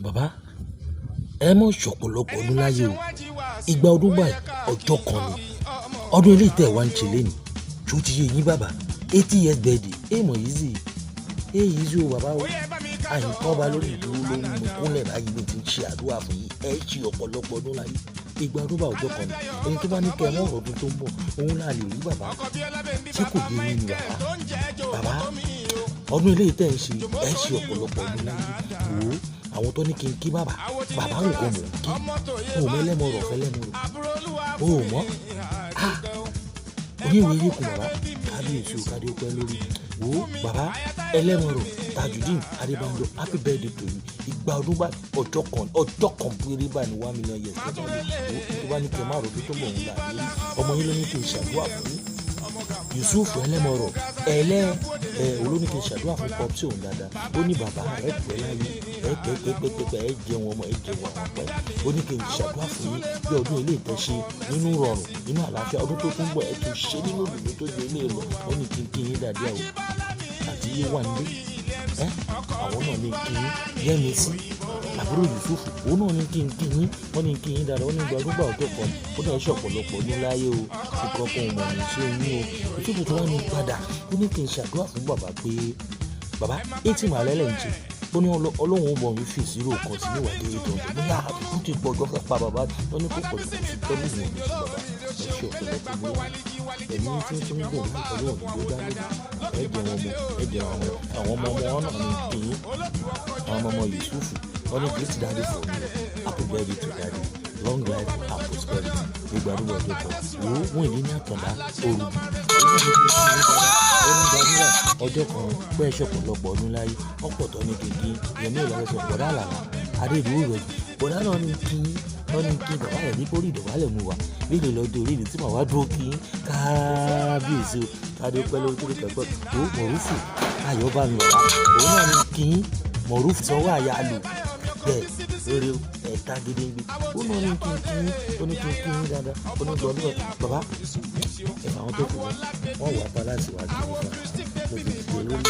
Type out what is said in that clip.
Bàbá, ẹ mọ̀ ṣọ̀pọ̀lọpọ̀ ọdún láyé o. Ìgbà ọdún báyìí ọjọ́ kan ni. Ọdún eléyìí tẹ̀ wá ń ṣe lénìí. Ṣó ti yé yín, bàbá? 80 years birthday, èèmọ̀ yìí sì èyí sí o, bàbá o. Àyìnkọ́ ba lórí ìdúró ló ń mú kúnlẹ̀ báyìí ló ti ń ṣe àdúrà fún yín. Ẹ ṣe ọ̀pọ̀lọpọ̀ ọdún láyé. Ìgbà ọdún bá ọjọ́ kan ni. Ẹni tó bá ní kẹ́ ẹ mọ́ ọdún tó ń bọ̀, òun là lè rí, bàbá. Ṣé kò yé yín ni, bàbá? Bàbá, ọdún eléyìí tẹ̀ ń ṣe, ẹ ṣe ọ̀pọ̀lọpọ̀ ọdún láyé. Wò ó, àwọn tó ní kí n kí bàbá, bàbá nǹkan mò ń kí. O ò mọ ẹlẹ́mọ̀rọ̀ ọ̀fẹ́ lẹ́mọ̀rọ̀. O ò mọ̀. Ah! Oníwèé yìí kù, bàbá. Kábíyèsí o, kádé pẹ́ lórí. Wò ó, bàbá ẹlẹ́mọ̀rọ̀ Tajudeen Adébánjọ, happy birthday to you. Ìgbà ọdún bá ọjọ́ kan, ọjọ́ kan péré báyìí ní 1 million years lọ́jọ́ lé. Wò ó, tó bá ní kí ẹ má rò tó bọ̀, òun là lórí. Ọmọ yín ló ní kí n ṣàdúrà fún yín. Yusuf ẹlẹ́mọ̀rọ̀ ẹlẹ́ ẹ olóní kí n ṣàdúrà fún popsi òun dáadáa. Ó ní bàbá ẹ pẹ́ láyé, ẹ pẹ́ pẹ́ pẹ́ pẹ́ pẹ́, ẹ jẹun ọmọ, ẹ jẹun àwọn pẹ́. Ó ní kí n ṣàdúrà fún yín bí ọdún ilé ìtẹ́ṣe nínú rọrùn, nínú àlàáfíà. Ọdún tó tún bọ̀, ẹ tún ṣe nínú ìdùnnú tó ju ilé lọ. Ó ní kí n kí yín dáadáa o. Àti yé wà nílé ẹ, àwọn náà ní kí yín. Yẹ́mi sí àbúrò Yusuf, òun náà ní kí n kí yín. Wọ́n ní kí yín dáadáa. Wọ́n ní gbàdúgbà ọjọ́ kan, ó náà ṣe ọ̀pọ̀lọpọ̀ ní láyé o. Nǹkan kan ò mọ̀ ní ṣe yín o. Yusuf tó wá ní padà, ó ní kí n ṣàdúrà fún bàbá pé bàbá 80 màálẹ́ lẹ́ ń ṣe. Ó ní Ọlọ́run ó bọ̀ mí fi zero kan sí níwájú 800. Mo ní àbùkù ti pọ̀ ọjọ́ fẹ́ pa bàbá. Ó ní kó pọ̀ jù, kò sí tọ́lú ìwọ̀n ní sí. Bàbá, ẹ ṣe ọ̀pọ̀lọpọ̀ ní ẹ̀mí tí ń gùn ní Ọlọ́run ló dá lójú. Ẹ jẹun ọmọ, ẹ jẹun àwọn ọmọ ọmọ wọn náà ní kí yín. Àwọn ọmọ ọmọ Yusuf, wọ́n ní great daddy for me, happy birthday to daddy, long life and prosperity. Gbogbo àdúgbò ọjọ́ kan. Wò ó, wọ́n ìní ní Àtàndá òru, ó ní gbàdúrà ọjọ́ kan pé ẹ ṣọ̀pọ̀lọpọ̀ ọdún láyé. Ọ̀pọ̀ tó ní kíkí yẹmí ìlọsọ bọ̀dá àlàlà adédúró rẹ̀. Bọ̀dá náà ní kí wọ́n ní kí bàbá rẹ̀ ní kórì ìdọ̀bálẹ̀ mu wá lílè lọ́dọ̀ orí mi tí màá wá dúró kí kábíyèsí o, kádé pẹ́ lórí tó pẹ́ pẹ́ o. Mọ̀rúfù ayọ̀ bá mi, bàbá òun náà ní kí mọ̀rúfù sanwó àyà lò bẹ́ẹ̀ lórí ẹ̀ta gédéǹgbé. Ó náà ní kí n kí yín, ó ní kí n kí yín dáadáa. Ó ní gbọ́dọ̀ bàbá ẹ̀fà àwọn tó kù wọ́n wà pálásì wá kí n fà mo fi dìde lórí.